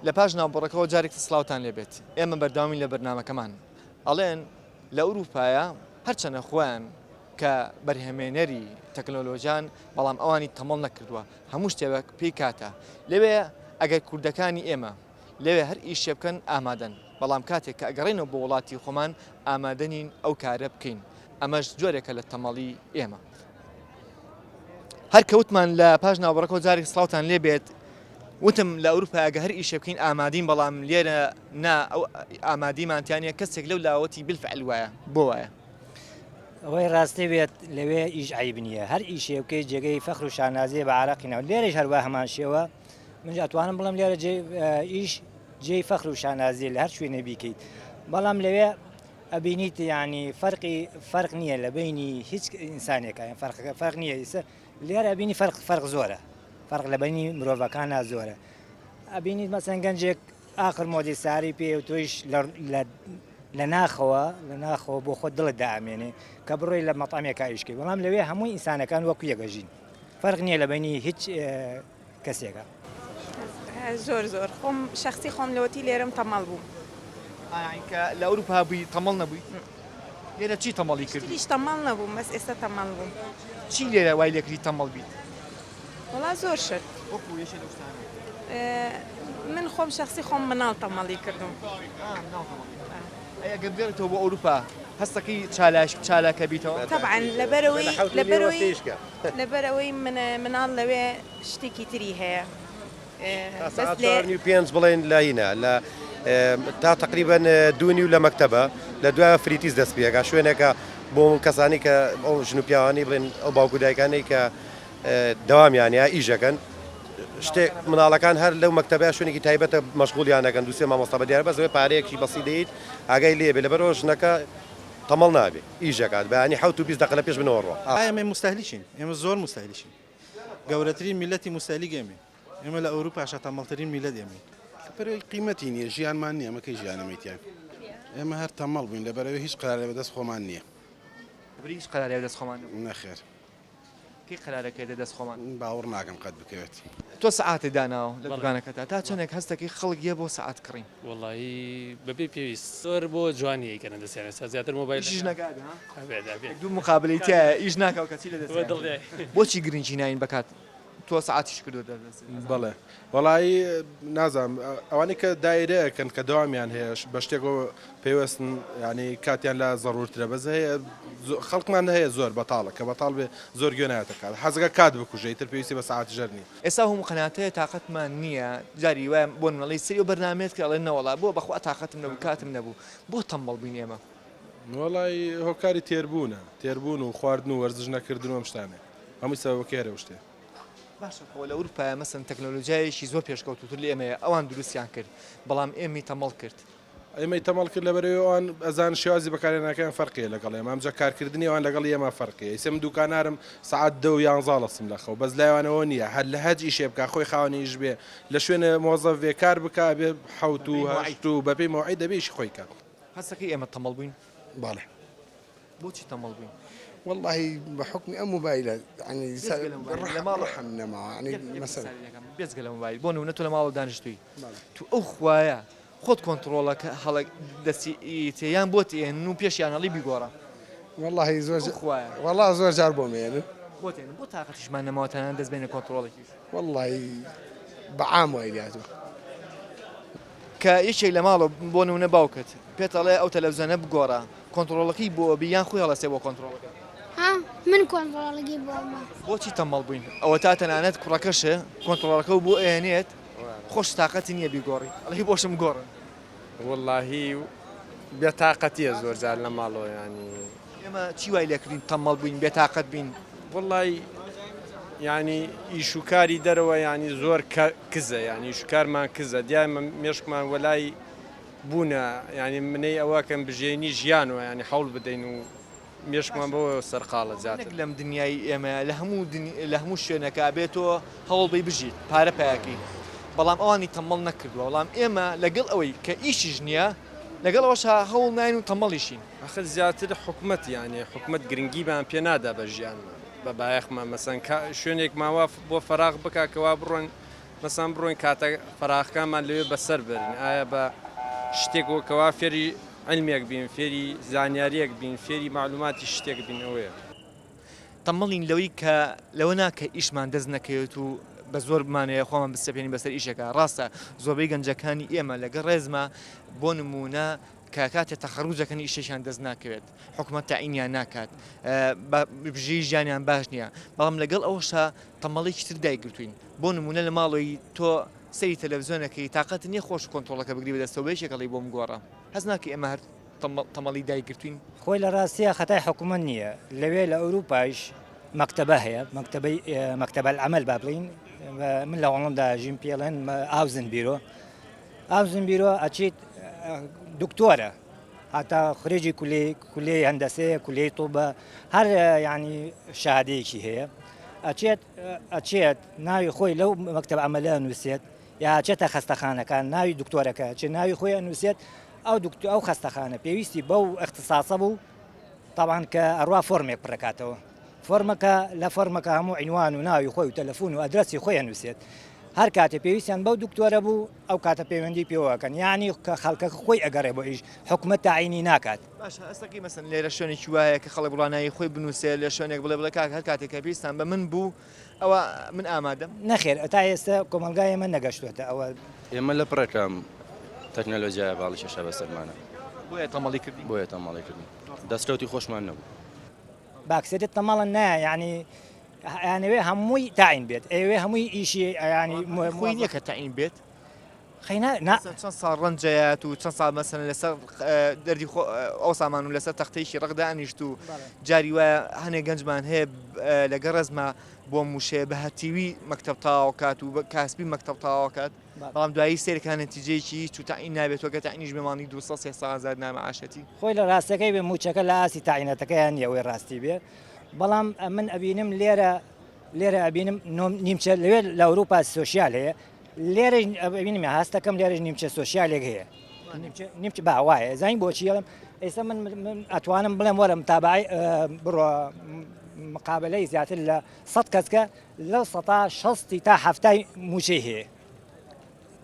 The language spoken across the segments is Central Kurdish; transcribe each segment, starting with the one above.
لە پاش ناوبڕەکەوە جارێک تر سڵاوتان لێ بێت ئێمە بەردەوامین لە بەرنامەکەمان ئەڵێن لە ئەوروپایە هەرچەنە خۆیان کە بەرهەمێنەری تەکنۆلۆژیان بەڵام ئەوانی تەمەڵ نەکردووە هەموو شتێک پێی کاتە لەوێ ئەگەر کوردەکانی ئێمە لەوێ هەر ئیشێ بکەن ئامادەن بەڵام کاتێک کە ئەگەڕێنەوە بۆ وڵاتی خۆمان ئامادە نین ئەو کارە بکەین ئەمەش جۆرێکە لە تەمەڵی ئێمە. هەر کەوتمان لە پاش ناوبڕەکەەوە جارێک سڵاوتان لێ بێت وتم لە ئەوروپا ئەگە هەر ئیشێ بکەین ئامادین بەڵام لێرە نا ئەو ئامادیمان تیانە کەسێک لەو لاوەتی بالفعل وایە بۆ وایە. ئەوەی ڕاستی بێت لەوێ ئیش عیب نییە هەر ئیشێ بکەی جێگەی فەخر و شانازیە بە عراقی ناو لێرەش هەروە هەمان شێوە منش ئەتوانم بڵێم لێرە ئیش جێی فەخر و شانازیە لە هەر شوێنێ بیکەیت بەڵام لەوێ ئەبینیت یعنی فەرقی فەرق نییە لە بینی هیچ ئینسانێکە فەرقەکە فەرق نییە ئیسە لێرە ئەبینی فەرق فەرق زۆرە فەرق لە بینی مرۆڤەکانە زۆرە ئەبینیت مەسەن گەنجێک ئاخر مۆدی ساری پێ و تۆیش لە ناخەوە لە ناخەوە بۆ خۆت دڵت دامێنێ کە بڕۆی لە مەتامێکا ئیشکەی بەڵام لەوێ هەموو ئینسانەکان وەکو یەکەژین فەرق نییە لە بینی هیچ کەسێکە. زۆر زۆر خۆم شەخسی خۆم لەوەتی لێرەم تەمەڵ بووم. ئاین کە لە ئەوروپا بووی تەمەڵ نەبووی؟ لێرە چی تەمەڵی کردی؟ پێشتریش تەمەڵ نەبووم بەس ئێستا تەمەڵ بووم. چی لێرە وای لێکردی تەمەڵ بیت؟ وەڵا زۆر شت. وەکو یەکێ لەو شتانە؟ من خۆم شەخسی خۆم مناڵ تەمەڵی کردوم. ئا مناڵ تەمەڵی کردووی. ئەی ئەگەر بگەڕێیتەوە بۆ ئەوروپا هەستەکەی چالاک چالاکە بیتەوە؟ تەبعەن لەبەرئەوەی لەبەرئەوەی لەبەرئەوەی مناڵ لەوێ شتێکی تری هەیە تا سەعات چوار نیو پێنج بڵێن لە هینە لە تا تقریبا دوو نیو لە مەکتەبە لە دوای fritid دەست پێکا شوێنێکە بۆ کەسانی کە ئەو ژن و پیاوانی بڵێن ئەو باوک و دایکانەی کە دەوامیان یا ئیشەکەن شتێک مناڵەکان هەر لەو مەکتەبە شوێنێکی تایبەتە مەشغولیان دەکەن دوسێ مامۆستا بە دیار بەس ئەوەی پارەیەکی بەسی دەیت ئاگای لێ بێ لەبەرەوە ژنەکە تەمەڵ نابێ ئیش دەکات بەیانی حەوت و 20 دەقە لە پێش منەوە ڕۆ. ئێمە موستەهلیکین ئێمە زۆر موستەهلیکین گەورەترین میللەتی موستەهلیک ئێمەین ئێمە لە ئەوروپاشا تەمەڵترین میللەت ئێمەین. لەبەرئەوەی قیمەتی نییە ژیانمان نییە ئەمە کەی ژیانەمەی تیاین ئێمە هەر تەمەڵ بووین لەبەرئەوەی هیچ قەرارێ بەدەست خۆمان نییە. لەبەری هیچ قەرارێ بەدەست خۆمان نەبوو. نەخێر. کەی قەرارەکەی دەست خۆمان؟ باوەڕ ناکەم قەت بکەوێت. تۆ سەعاتت داناوە لە دوکانەکەتا تا چەندێک هەست دەکەی خەڵک یە بۆ سەعات کڕین؟ وەڵایی بەبێ پێویست زۆر بۆ جوانی ئەیکەنە دەستیان ئێستا زیاتر مۆبایل ئیشیش نەکا ئەبێ ها؟ ئەبێت ئەبێت یەک دوو مقابلەی تیایە ئیش ناکا و کەچی لە دەستیان دڵنیای بۆچی گرنگی ناین بە کات تۆ سەعاتیش کردووە دەست بەڵێ وەڵایی نازانم ئەوانەی کە دایرەکەن کە دەوامیان هەیە بە شتێکەوە پەیوەستن یانی کاتیان لا زەڕورترە بەس هەیە خەڵکمان هەیە زۆر بەتاڵە کە بەتاڵ بێ زۆر گوێ نایەتە کات حەزەکە کات بکوژێ ئیتر پێویستی بە سەعات ژەر نییە. ئێستا هەموو قەناتەیە تاقەتمان نییە جاری وایە بۆ نمونە ئەڵێی سەیری ئەو بەرنامەیەت کرد ئەڵێ نەوەڵا بۆ بەخوا تاقەتم نەبوو کاتم نەبوو بۆ تەمبەڵ بووین ئێمە؟ وەڵایی هۆکاری تێربوونە تێربوون و خواردن و وەرزش نەکردن و ئەم شتانەیە هەمووی سەبەبەکەی هەر ئەو شتەیە. باشە خۆ لە ئەوروپایە مەسەن تەکنەلۆجیایەکی زۆر پێشکەوتووتر لە ئێمەیە ئەوان دروستیان کرد بەڵام ئێمەی تەمەڵ کرد. ئێمەی تەمەڵ کرد لەبەرئەوەی ئەوان ئەزانن شێوازی بەکارهێنانەکەیان فەرقی هەیە لەگەڵ ئێمە ئەمجا کارکردنی ئەوان لەگەڵ ئێمە فەرقی هەیە ئیسە من دوکانارم سەعات دە و یانزە هەڵەسم لە خەو بەس لای ئەوان ئەوە نییە هەر لە هەچ ئیشێ بکا خۆی خاوەنی ئیش بێ لە شوێنێ مۆزەف بێ کار بکا ئەبێ حەوت و هەشت و بەپێی مەوعید دەبێ ئیشی خۆی کات. هەستەکەی ئێمە تەمەڵ بووین؟ بەڵێ. بۆچی تەمەڵ بووین؟ وەڵاهی بە حوکمی ئەم مۆبایلە یانی بێجگە لە مۆبایل لە ماڵ ڕەحم نەماوە یانی مەسەلەن بێجگە لە مۆبایل بۆ نموونە تۆ لە ماڵەوە دانیشتووی تو ئەو خوایە خۆت کۆنتڕۆڵەکە هەڵە دەستی تێ یان بۆت ئێنن و پێشیان هەڵی بیگۆڕە. وەڵاهی زۆر ئەو خوایە. وەڵا زۆر جار بۆم ئێنن. بۆت ئێنن بۆ تاقەتیشمان نەماوە تەنانەت دەست بێنە کۆنتڕۆڵێکیش. وەڵاهی بە عام وای لێهاتووە. کە یەکێک لە ماڵەوە بۆ نمونە باوکت پێت ئەڵێ ئەو تەلەفزیۆنە بگۆڕە کۆنتڕۆڵەکەی بۆ ئەبی یان خۆی هەڵەسێ بۆ کۆنتڕۆڵەکە؟ ها من کۆنتڕۆڵەکەی بۆ ئەمە. بۆچی تەمبەڵ بووین ئەوەتا تەنانەت کوڕەکەشێ کۆنتڕۆڵەکەو بۆ ئەیەنێت خۆش تاقەتی نیە بیگۆڕی ئەڵێی بۆشم گۆڕن. وەڵاهی بێتاقەتیە زۆر جار لە ماڵەوە یانی. ئێمە چی وای لێکردین تەمبەڵ بووین بێتاقەت بین؟ وەڵای یانی ئیش و کاری دەرەوە یانی زۆر کزە یانی ئیش و کارمان کزە دیارمە مێشکمان وەلای بوونە یانی منەی ئەوەکەم بژێنی ژیانەوە یانی حەوڵ بدەین و مێشکمان بۆ سەرقاڵە زیاتر. نەک لەم دنیای ئێمەیە لە هەموو لە هەموو شوێنەکە ئەبێ تۆ هەوڵ بەی بژیت پارە پەیاکەی بەڵام ئەوانی تەمەڵ نەکردووە بەڵام ئێمە لەگەڵ ئەوەی کە ئیشیش نییە لەگەڵ ئەوەشا هەوڵ ناین و تەمەڵیشین. ئەخر زیاتر حکومەت یانی حکومەت گرنگیمان پێ نادا بە ژیانمان بە بایەخمان مەسەن شوێنێکمان وا بۆ فەراغ بکا کە وا بڕۆن. مەسەن بڕۆین کاتە فەراغەکانمان لەوێ بەسەر بەرین ئایا بە شتێک وەکەوا فێری علمێک بین فێری زانیاریەک بین فێری معلوماتی شتێک بین ئەوەیە. تەمەڵین لەوەی کە لەوە نا کە ئیشمان دەست نەکەوێت و بە زۆر بمانەوێ خۆمان بسەپێنین بەسەر ئیشێکا ڕاستە زۆربەی گەنجەکانی ئێمە لەگەڵ ڕێزما بۆ نموونە کە کاتێ تەخەروج دەکەن ئیشێکیان دەست ناکەوێت حکومەت تەعینیان ناکات بژێوی ژیانیان باش نییە بەڵام لەگەڵ ئەوەشا تەمەڵێکی تر دایگرتوین بۆ نموونە لە ماڵەوەی تۆ سەیری تەلەڤزیۆنەکەی تاقەت نییە خۆش کۆنترۆڵەکە بگری بەدەستەوە بە یەکێک ئەڵێی بۆم گۆڕە هەست ناکەی ئێمە هەر تەمەڵی دایگرتوین؟ خۆی لە ڕاستیا خەتای حکومەت نییە لەوێ لە ئەوروپایش مەکتەبە هەیە مەکتەبەی مەکتەبە العمل با بڵین من لە هۆڵندا ژیم پێڵێن ئاوزن بیرۆ ئاوزن بیرۆ ئەچیت دکتۆرە هەتا خرێجی کولی کولی هەندەسەیە کولی طوبە هەر ینی شادەیەکی هەیە ئەچێت ئەچێت ناوی خۆی لەو مەکتەب عملە نووسێت یا ئەچێتە خەستەخانەکان ناوی دکتۆرەکە ئەچێت ناوی خۆی ئەنووسێت ئەو دکتۆ ئەو خەستەخانە پێویستی بەو اختصاصە بوو طبعا کە ئەڕوا فۆرمێک پڕکاتەوە فۆرمەکە لە فۆرمەکە هەموو عینوان و ناوی خۆی و تەلەفۆن و ئەدرەسی خۆی ئەنووسێت هەر کاتێ پێویستیان بەو دکتۆرە بوو ئەو کاتە پەیوەندی پێوەکەن یعنی کە خەڵکەکە خۆی ئەگەڕێ بۆ ئیش حکومەت تاعینی ناکات. باشە ئەستەکەی مەسەن لێرە شوێنێکی وایە کە خەڵک بڕوا ناوی خۆی بنووسێ لە شوێنێک بڵێ بڵێ کاک هەر کاتێک کە پێویستان بە من بوو ئەوە من ئامادەم. نەخێر تا ئێستا کۆمەڵگای ئێمە نەگەشتۆتە ئەوە. ئێمە لە پڕێکا ئەم تەکنەلۆجیایە باڵی کێشا بەسەرمانا. بۆیە تەمەڵی کردین. بۆیە تەمەڵی کردین. دەستکەوتی خۆشمان نەبوو. باکسێتێ تەمەڵە نا یانی ئەیانەوێ هەمووی تاعین بێت ئەیەوێ هەمووی ئیشی ئەیانی خۆی نییە کە تەعین بێت. خەینا نا چەند ساڵ ڕەنجەیات و چەند ساڵ مەسەلەن لەسەر دەردی خۆ ئەو سامان و لەسەر تەختەیەکی ڕەق دانیشت و جاری وایە هەنێ گەنجمان هەیە لەگەڵ ڕێزما بۆ موشەیە بە هەتیوی مەکتەب تەواو کات و بە کاسبی مەکتەب تەواو کات بەڵام دوایی سەیرکە نەتیجەیەکی هیچ و تەعین نابێت وەگەر تەعینیش بێ مانگی 200 300 هەزار نامەعاشەتی. خۆی لە ڕاستەکەی بێ موچەکە لە ئاستی تەعینەتەکەیان نییە ئەوەی ڕاستی بێ بەڵام ئەمن ئەبینم لێرە لێرە ئەبینم نیمچە لەوێ لە ئەوروپا سۆسیال هەیە لێرەش ئەبینم هەستەکەم لێرەش نیمچە سۆسیالێک هەیە نیمچە با وایە زانین بۆچی ئەڵێم ئێستا من من ئەتوانم بڵێم وەرە متابعی بڕۆ مقابلەی زیاتر لە سە کەسکە لەو سەتا شەستی تا هەفتای موچەی هەیە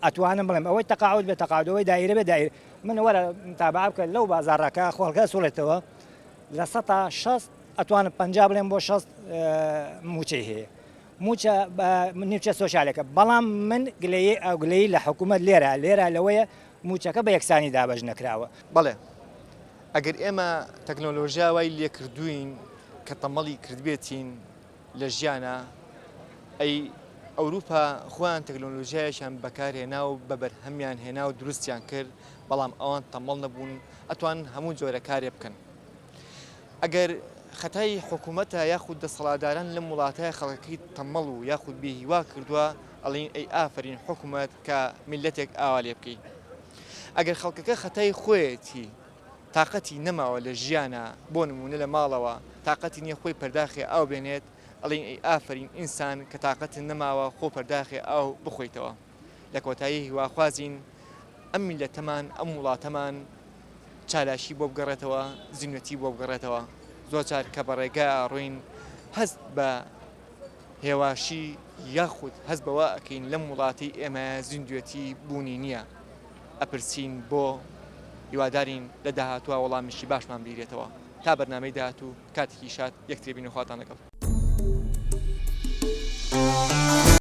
ئەتوانم بڵێم ئەوەی تەقاعد بێ تەقاعدەوەی دایرە بێ دایر من وەرە متابعە بکە لەو بازاڕەکە خۆڵکە سوڵێتەوە لە سەتا شەست ئەتوانم پ بڵێم بۆ شەست موچەی هەیە موچە نیمچە سۆشیالەکە بەڵام من گلەیی ئەو گلەیی لە حکوومەت لێرە لێرە لەوەیە موچەکە بە یەکسانی دابەش نەکراوە. بەڵێ ئەگەر ئێمە تەکنۆلۆژیا وای لێکردووین کە تەمەڵی کردبێتین لە ژیانا ئەی ئەوروپا خۆیان تەکنۆلۆژیایەکیان بەکارهێنا و بە بەرهەمیان هێنا و دروستیان کرد بەڵام ئەوان تەمەڵ نەبوون ئەتوانن هەموو جۆرە کارێ بکەن. ئەگەر خەتای حکومەتە یاخود دەسەڵاتداران لەم وڵاتە خەڵکەکەی تەمەڵ و یاخود بێ هیوا کردووە ئەڵێین ئەی ئافەرین حکومەت کە میللەتێک ئاوا لێ بکەی ئەگەر خەڵکەکە خەتای خۆیەتی تاقەتی نەماوە لە ژیانا بۆ نمونە لە ماڵەوە تاقەتی نیە خۆی پەرداخێ ئاو بێنێت ئەڵێین ئەی ئافەرین ئینسان کە تاقەتت نەماوە خۆ پەرداخێ ئاو بخۆیتەوە لە کۆتایی هیواخوازین ئەم میللەتەمان ئەم وڵاتەمان چالاکی بۆ بگەڕێتەوە، زینوێتی بۆ بگەڕێتەوە. زۆر جار کە بە ڕێگا ئەڕۆین هەست بە هێواشی یاخود هەست بەوە ئەکەین لەم وڵاتەی ئێمە زیندوێتی بوونی نییە. ئەپرسین بۆ؟ هیوادارین لە داهاتووا وەڵامێکی باشمان بیرێتەوە. تا بەرنامەی داهاتوو کاتێکی شاد یەکتری بین و خواتان لەگەڵ.